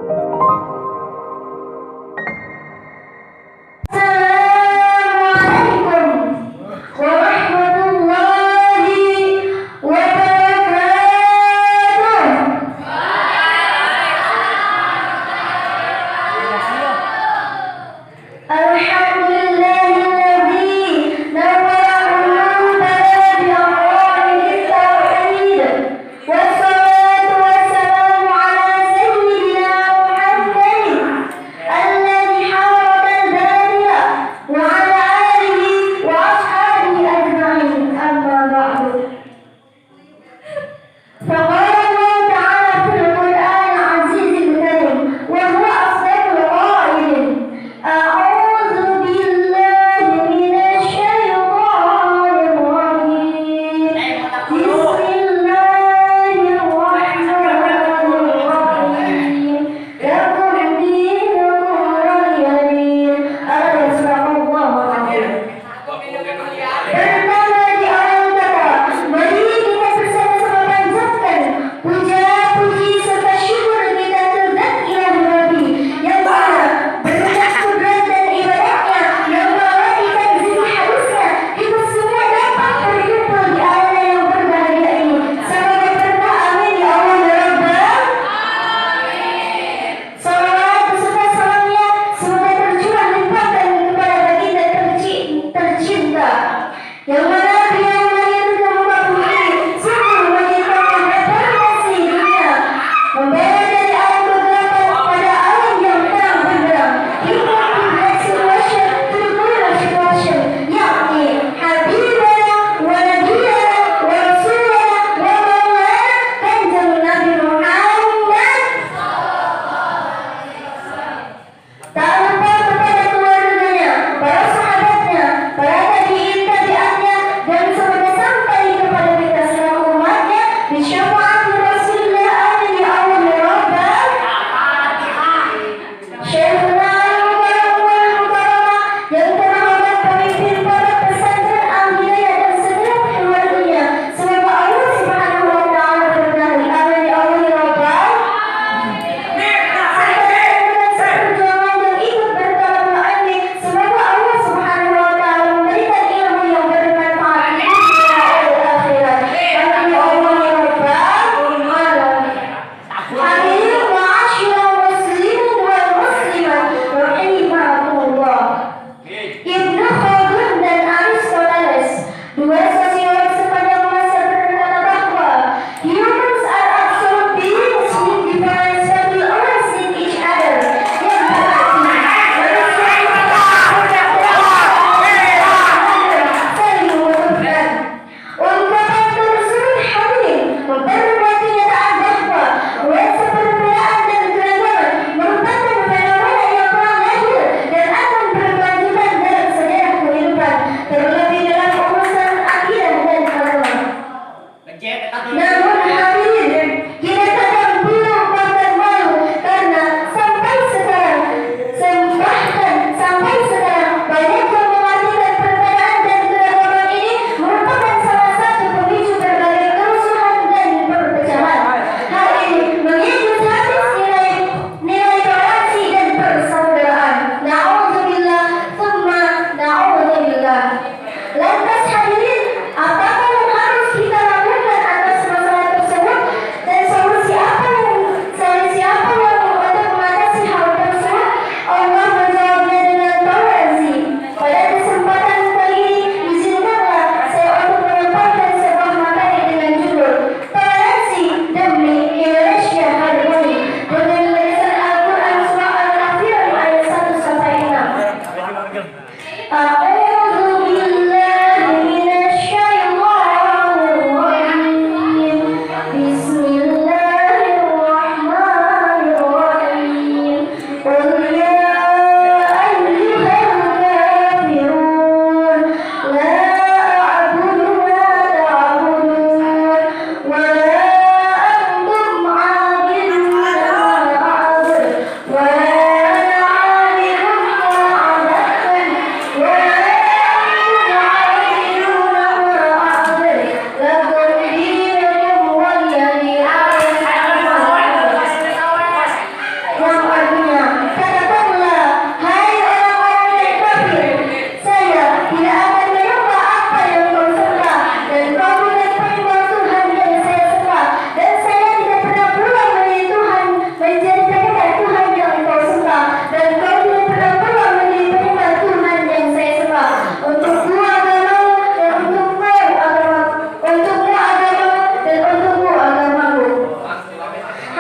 Assalamualaikum warahmatullahi wabarakatuh. Alhamdulillahilladzi nawwara qulubana bi anwarit tauhid. Wassalatu wassalamu ala sayyidina Muhammadin alladzi haraba al-batila wa ala alihi wa ashabihi ajma'in. Amma ba'du. فقال الله تعالى في القرآن العزيز الكريم وهو أصدق القائلين: أعوذ بالله من الشيطان الرجيم. بسم الله الرحمن الرحيم. لكم دينكم ولي دين. ألا يسمع الله العظيم. Pertama di awal kata, mari kita bersama-sama panjatkan puja-puji serta syukur kita ke Zat Ilahi Rabbi yang mana berkat kudrat dan ibadahnya yang melewatikan sisi halusnya, kita semua dapat berkumpul di alam yang berbahagia ini. Semoga berkah, amin ya Allah ya Rabbal. Salawat beserta salamnya semoga tercurah limpahkan kepada baginda tercinta yang mana beliau lahir ke muka bumi ini sungguh menyimpan reformasi dunia, membawa dari alam kegelapan pada alam yang terang benderang, hingga black situation to the glorious situation, yakni Habibana wa Nabiyana wa Rasulana wa Maulana Kanjeng Nabi Muhammad. Tak lupa kepada keluarganya, para sahabatnya, para tabi'in tabi'atnya, dan semoga sampai kepada kita semua umatnya bisyafaati Rasulillah, amin ya Allah ya Rabbal. Syekhuna al-Mukarram wal Mukarramah, yang terhormat pemimpin Pondok Pesantren Al-Hidayah dan segenap keluarganya, semoga Allah Subhanahu wa taala berkahi, amin ya Allah ya Rabbal. Serta rekan seperjuangan yang ikut bertolak ilmi, semoga Allah Subhanahu wa taala memberikan ilmu yang bermanfaat di dunia dan akhirat. Amin ya Allah ya Rabbal alamin. Hadirin ma'asyiral muslimin wal muslimat rahimakumullah. Ibnu Khaldun dan Aristoteles, dua sosiolog sepanjang masa, berkata bahwa humans are absolute beings with difference but we always need each other. Yang berarti manusia itu saling membutuhkan. Ungkapan tersebut, hadirin, memperkuat kenyataan bahwa web seperti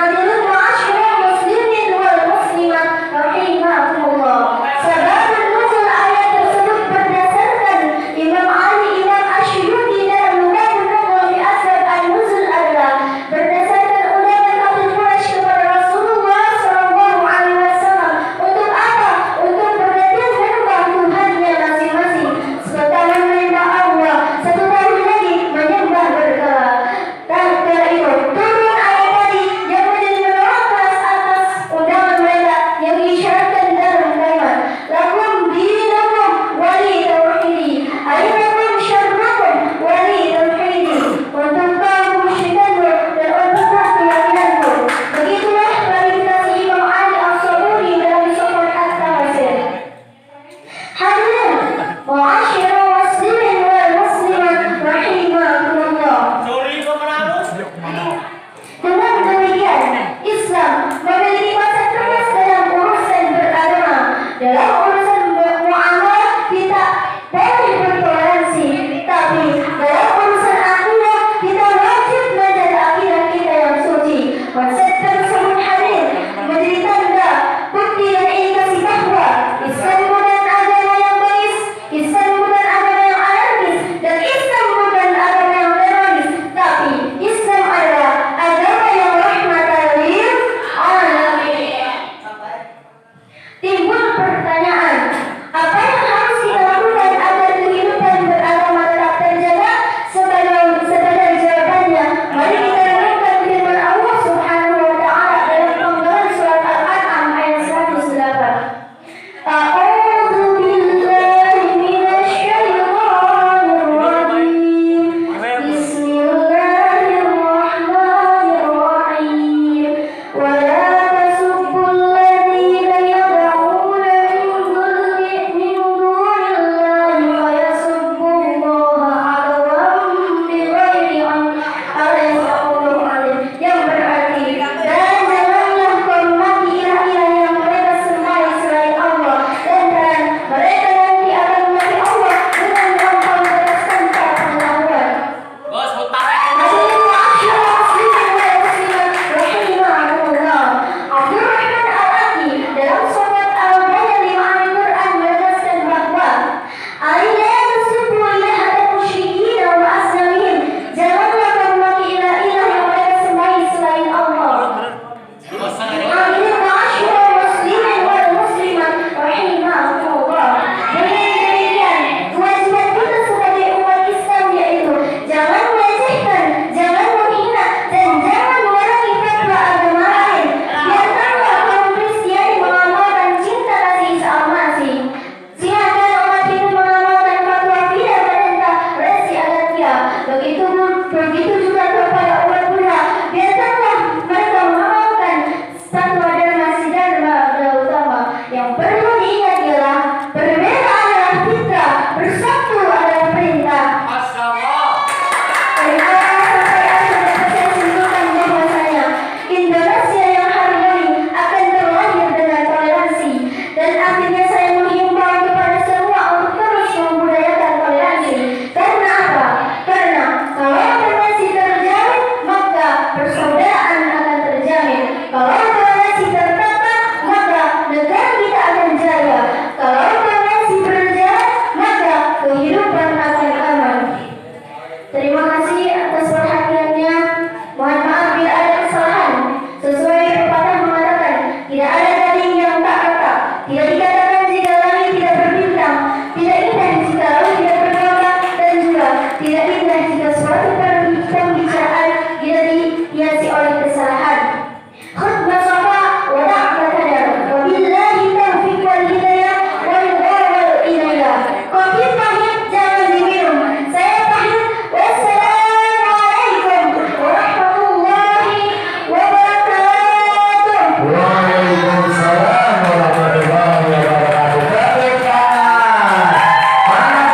Menurut